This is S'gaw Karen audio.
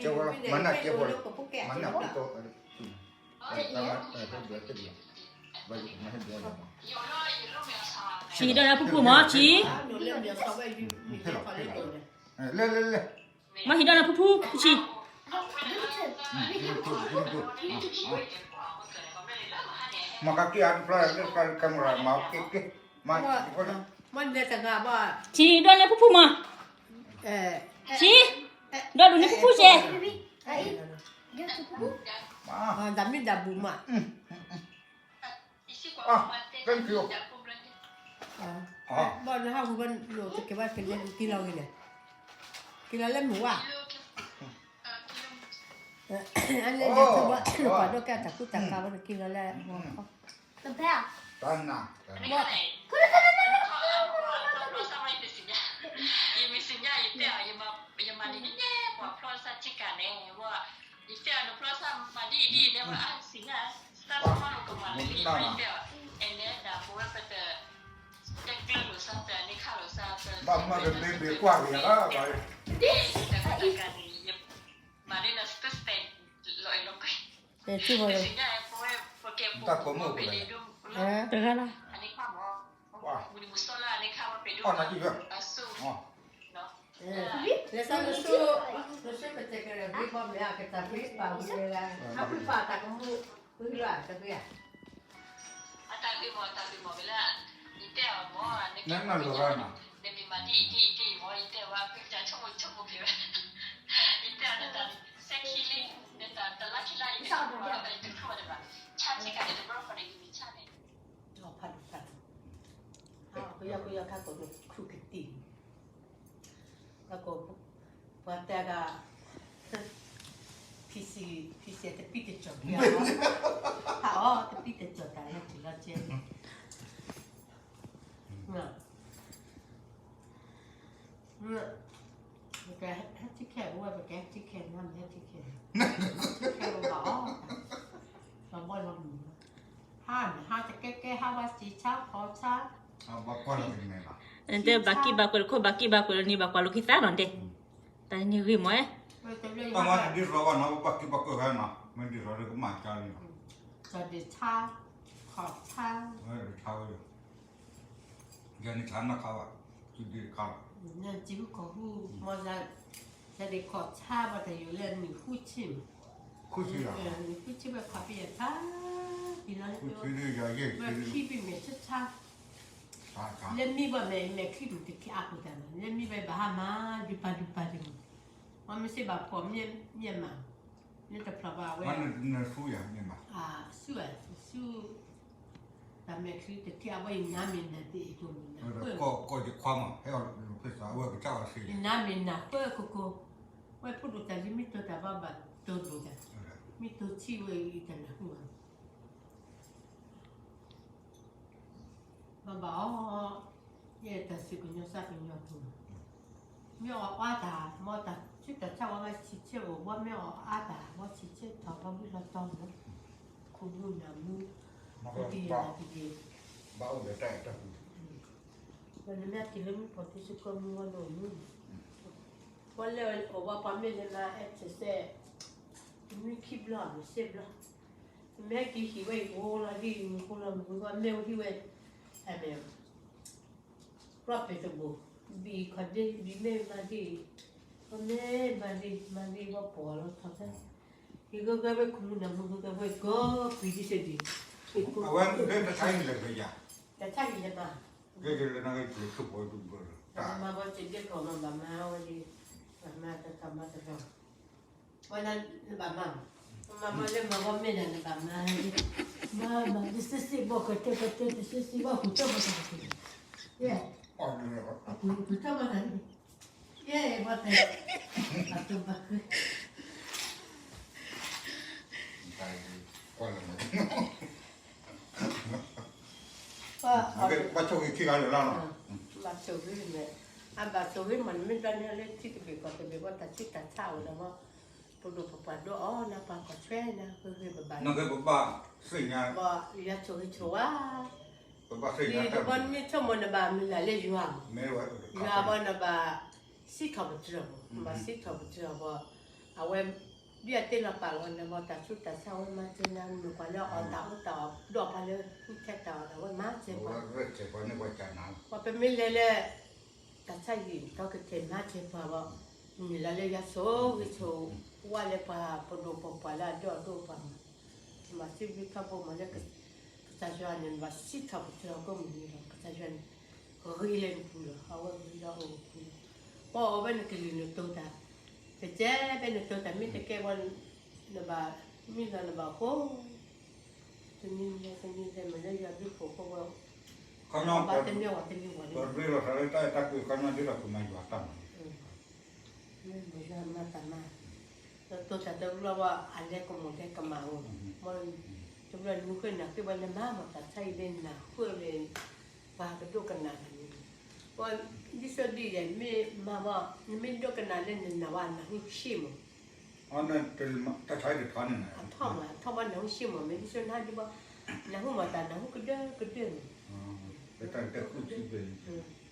မၤနၢ်ကဲဖိလီၤ, မၤနၢ်ကဲဖိ, ဆံးဒီးနၤဖုဖုမၢ်ဆံး, လဲၤလဲၤလဲၤ, မ့ၢ်ဟံးဒီးနၤဖုဖုဆံး, မၤကက့ၤအါတဖျါလၢ camera မၤက့ၤက့ၤ, မၤ, ဆံးဒီးနၤဖုဖုမၢ်, ဆံး, ဒီးဒိးန့ၢ်ဖုဖုစဲး တမ့ၢ်ဒၣ်ဘူးမး, ဘၣ်နဟးဟူဘၣ် တကဲဘၣ်ကလဲၤက့ၤလီၤဂ့ၤန့ၣ်, က့ၤလီၤလၢမုၢ်ဝါ, အန့ၣ် ပှၤဒိၣ်ကဲတၢ်ကူတၢ်ကၤဝဲန့ၣ် က့ၤလီၤလၢဟီၣ်ခီ, တၢ်နၤ, ယမ့ၢ်စံးညါ ယတဲအီၤ ယမၤန့ၣ် နပှၤဖျီသးထံကၤန့ၣ် ယတဲအီၤ နဖျီသးမၤဒ်အံၤဒ်အံၤ နဲဝဲအါစံးညါ တၢ်တမီၢ်လီၤကမၤလၢလံ ယတဲအီၤ အဲၣ်နဲဒၣ်ပဝဲပတ တကျၢၤလိာ်သးတၢ်န့ၣ်ခါလိာ်သး ဘၣ်မၤကဘ့ဘ့ကွၢ်က့ၤလီၤ တၢ်တကၤန့ၣ် ယမၤန့ၣ်လီၤ စတစတဲး လီၤအဲၣ်လီၤကွံ တၢ်ကိးမုၢ်အိၣ်လီၤ တဂၤလီၤ အန့ၣ်ခါမး မုၢ်နံၤမုၢ်သီလၢအန့ၣ်ခါမး ပဒိၣ်အစိ လၢနစိ နစိပတဲကရၢၢ်ဂ့ၤဘီမ့ၢ်အကတၢၢ်ဖံပာ်ဝံၤလၢ အဖံပာ်တၢ်ကမူၣ် ဝံၤလီၤတဂ့ၤဧါ အတၢ်ဂ့ၢ်မး တၢ်ဂ့ၢ်မး ဝဲလၢ ယတဲအီၤမး နကဲ နမ့ၢ်မၤဒ်အံၤဒ်အံၤဒ်အံၤမး ယတဲဝဲ ဖုတၢ်ဆိကမိၣ်ဆိကမိၣ်က့ၤဝဲ ယတဲအီၤ နတၢ်စဲခံလံ နတၢ်တလါခံလါ ယတဆိကမိၣ်ဘၣ် ယတဆိကမိၣ်ဒံးဘၣ် ဆါထံကၤန့ၣ် တဘျီဃီန့ၣ် ယမ့ၢ်ဆါန့ၣ် ဖးဒိၣ်ဖးဒိၣ် ကယီကယီခါကိးန့ၣ် ခူၣ်ကတံၢ် အကိး ပှၤတဲဒၣ် ဖံစံး ဖံစံးတပံတကီၢ် ဖံအီၤ ဖံအီၤတပံတကီၢ်တၢ်လၢထံလီၤကဲ ပကဟဲထံခဲ ပဝဲပကဟဲထံခဲ နမ့ၢ်ဟဲထံခဲ ထံခဲဘၣ်အီၤ လီၤဘီလီၤမုၢ် ဟါန့ၣ် ဟါတကဲကဲ ဟါဘၣ်စံးဆါဖီဆါ တဲဘၣ်ကံၢ်ဘၣ်ကွဲးတခိၣ် ဘၣ်ကံၢ်ဘၣ်ကွဲးလီၤန့ၣ် ဘၣ်ကွၢ်လိာ်က့ၤသးနီၤတဲ တၢ်န့ၣ်ဂ့ၤမး တၢ်မၤတဒ်သိးဘၣ်နီၤ ဘၣ်ကံၢ်ဘၣ်ကွဲးဖဲနီၤ မ့ၢ်ဒ်သိးလၢကမၤကါန့ၣ်နီၤ တၢ်ဒုးဆါ ခီၣ်ဆါ ဆါဝဲ ယၤန့ၣ်ဆါနီၢ်ခါဘၣ် စုဒ့တခါဘၣ် နစံးဟူခီၣ်ဟူ မ့ၢ် ယၤဒ်ခီၣ်ဆါဘၣ်တၢ်ယိာ်လၢနံၣ်ဃုဆံမး ဃုဆံလီၤ နံၣ်ဃုဆံဝဲခီၣ်ဖံးယၤဆါ ပံၤလီၤ ဃုဆံဒ်ယၤယဲၢ်ဆံ ဝဲခံဘ့ၣ်မဲာ်ဆါဆါ ဆါဆါ လၢမံဘၣ်မဲာ် မဲာ်ချံမုၢ်တခံအါပူၤတၢ်မး လၢမံဘၣ်ဘၣ်ဟါမး ဒုးပာ်ဒုးပာ်ဒုးမး မ့ၢ်စ့ၢ်ဘၣ်ဖှီၣ်မ့ၢ်မး လၢတဖျီဘၣ်ဝဲ နဆူယၤမ့ၢ်မး ဆူ ဆူ တၢ်မဲာ်ချံတခံအဝဲအံၤ နါမ့ၢ်နၤတအံၤကိၢ်မ့ၢ်နၤ ကီၢ်ယခွါမး ဟဲအီၤလိာ်ဖဲသးဝဲကစၢ်အီၤစ့ၢ် နါမ့ၢ်နၤကွဲကိၢ်ကိၢ် ဝဲဖိဒိၣ်တၢ်လံမ့ၢ်တိၢ်တၢ်ဘၣ်ဘၣ်တိၢ်ဒိၣ်တၢ် မ့ၢ်တိၢ်ထံဝဲအံၤတနၢ်ဟူဘၣ် ဘၣ်ဘၣ်အီၤ ယဲတၢ်စံးကညီၤစၢ်ကညီၤပူၤ မ့ၢ်အီၣ်အါတၢ် မ့ၢ်တၢ်ဆူးတၢ်ဆါဝဲဘၣ်ဆံးဆဲးအိၣ် ဘီမ့ၢ်အီၣ်အါတၢ် ဘီဆံးဆဲးထီၣ်ဘီမုၢ်လီၤတီၤမး ခိၣ်မူနၢ်မူ ကတံၢ်ယၤတက့ၢ် ဘၣ်အိၣ်ဒီးတၢ်အဲၣ်တၢ်ကွံ နမ့ၢ်က့ၤလၢမုၢ်ဖီၣ်ထံစ့ၢ်ကီးမုၢ်ဝဲဒိၣ်မုၢ် ပှၤလဲၤအိၣ်ဝဲပှၤမ့ၢ်လဲၤမၤအဲၣ်ဆဲးဆဲး တမံခံဘျီ မ့ၢ်စ့ဘျီ မ့ၢ်ဟဲက့ၤဟံၣ်ဝဲအံၤ အိၣ်လီၤဒ်အံၤ အိၣ်လီၤမုၢ်ဂီၢ် မ့ၢ်ဝဲဟံၣ်ဝဲ အမ့ၢ် ပျီပျဲၢ်တဘိ ဘံၣ်ခီၣ်ဒ့ ဘံၣ်မ့ၢ်မၤဒ်အံၤ ပမ့ၢ်မၤဒ် မၤဒ်ဝဲပှီၢ်လီၤထီၣ်ဖဲ ယဂၢၢ်ဂၢၢ်ဝဲခိၣ်မူနၢ်မူဂၢၢ်ဂၢၢ်ဝဲကီၢ်ပံၤဒ်စ့ၢ်ဒံး အဝဲလၢတၢ်ဆါဟံၣ်လဲၤကယၤ တၢ်ဆါဟံၣ်လဲၤမး ကဲကဲလၢနဂ့ၢ်က့ၤဆိၣ်ဖိဒုဘၢလီၤ တၢ်မၤဘီစ့ၢ်ဒ့ကီၢ်မး ဘၣ်မၤဝဲဒ် ဘၣ်မၤတၢ်ကီမၤတၢ်ကီ ဝဲဒၣ်နဘၣ်မၤမး မၤမၤလၢမၤဝဲမ့ၢ်ဒၣ်နဘၣ်မၤ မၤမၤတစ့စ့ဘီၣ်ကတၢၢ်ကတၢၢ်တစ့စ့ဘီၣ်ကူၣ်တၢ်မၤတၢ်ကတၢၢ် ယဲ ကူၣ်တၢ်မၤတၢ် ယဲ ဘီၣ်တဲ ဘၣ်တဘၣ်ဃု ဘၣ်ဆိၣ်ဂ့ၤခံဂၤလၢာ်လီၤ ဘၣ်ဆိၣ်ဂ့ၤန့ၣ် အဘၣ်ဆိၣ်ဂ့ၤမး နမ့ၢ်ဒၣ်န့ၣ်လၢထံတဘ့ၣ်ကီၢ်တဘ့ၣ် ဘၣ်တၢ်ဆံးတၢ်ဆါအိၣ်ဒီးမး ပဒိၣ်ပပှၢ်ဒိၣ်အီၣ်နၢ်ပၢ်ကီၢ်ဆွဲနၤ ဂ့ၤဂ့ၤဘၣ်ဘၣ် နဂ့ၤဘၣ်ဘၣ် သ့ၣ်ညါ ဘၣ်ယွၤဆိၣ်ဂ့ၤဆိၣ်ဝါ ပဘၣ်သ့ၣ်ညါတၢ် ဘီနမ့ၢ်ဆိကမိၣ်နဘၣ်မုၢ်လၢ်လၢယွၤ ယွၤဘီနဘၣ် စံးထီၣ်ပတြၢၤဘီ နဘၣ်စံးထီၣ်ပတြၢၤဘီ အဝဲ ဒ်အတ့လီၤပာ်လီၤန့ၣ် ဘၣ်တၢ်ဆူးတၢ်ဆါ အဝဲမၤစၢၤနၤ မုၣ်ကွၢ်လၢအီၣ်တၢ်အီတၢ်အီ ဒိၣ်ပှၤလၢဃုထၢတၢ်အီၣ် အဝဲမၤစၢၤပှၤ ပမ့ၢ်လဲၤလၢ တၢ်ဆါဟံၣ် ဒီးကတဲာ်မၤစၢၤပှၤဘၣ်, မ့ၢ်လီၤလၢယွၤဆိၣ်ဂ့ၤဆိၣ်ဝါလၢပှၤ ပဒိၣ်ပပှၢ်လၢအဒိၣ်အဒိၣ်ပှၤမး, မၤစံးဘျုးဖးဘိမးလၢ ကစၢ်ယွၤန့ၣ် ဘၣ်စံးထီၣ်ပတြၢၤအီၤကိးမုၢ်နံၤလီၤ. ကစၢ်ယွၤန့ၣ် ဂ့ၤလၢနပူၤလီၤ. အဝဲဂ့ၤလၢအအိၣ်ပူၤလီၤ. ပှၤအီၣ်ဝဲနကလုၢ်နတိၤတၢ်, ကကဲဖဲနတိၤတၢ်မ့ၢ်တကဲဝဲ နဘၣ် မ့ၢ်လီၤနဘၣ်ဃိ တနံၤလဲၤတနံၤလဲၤ မ့ၢ်လၢယွၤဘျုးဖှိၣ်ဖိဝဲ ဘၣ်တန့ၢ်ဝဲတန့ၢ်ဝဲန့ၣ် ပရ့လိာ်သးလၢတၢ်အဲၣ်တၢ်ကွံခီညီဒ်သိးကမၤယွၤတၢ်မၤန့ၣ် မ့ၢ်ယွၤမၤတၢ်မၤ တိၤတၢ်တဘျီဘၣ် အလဲၤကမီၤလဲၤကမၣ်ဧိၤ, တဘျီနုၤဃိနၤဃ့ဝဲလၢမၤမၤတၢ်ဆါအံၤလၢနၢ်ဃုာ်လၢ ပှၤကဒိကနၣ်တၢ်န့ၣ်, ပှၤဒ်သိးဒ်လဲၣ် မ့ၢ်မၤဘၣ် နမ့ၢ်ဒိကနၣ်လၢနနၢ်ဝဲနၢ်ဟူဆ့မး, တၢ်ဆါအံၤတထီန့ၣ် အထီၣ်မး အထီၣ်ဘၣ်နၢ်ဟူဆ့မး မ့ၢ်ဒ်သိးနဟးဒုးဘၣ် နၢ်ဟူမၤတၢ်နၢ်ဟူကဒၢကဒၢန့ၣ်, တၢ်တဃုဆံဘျဲၣ်န့ၣ်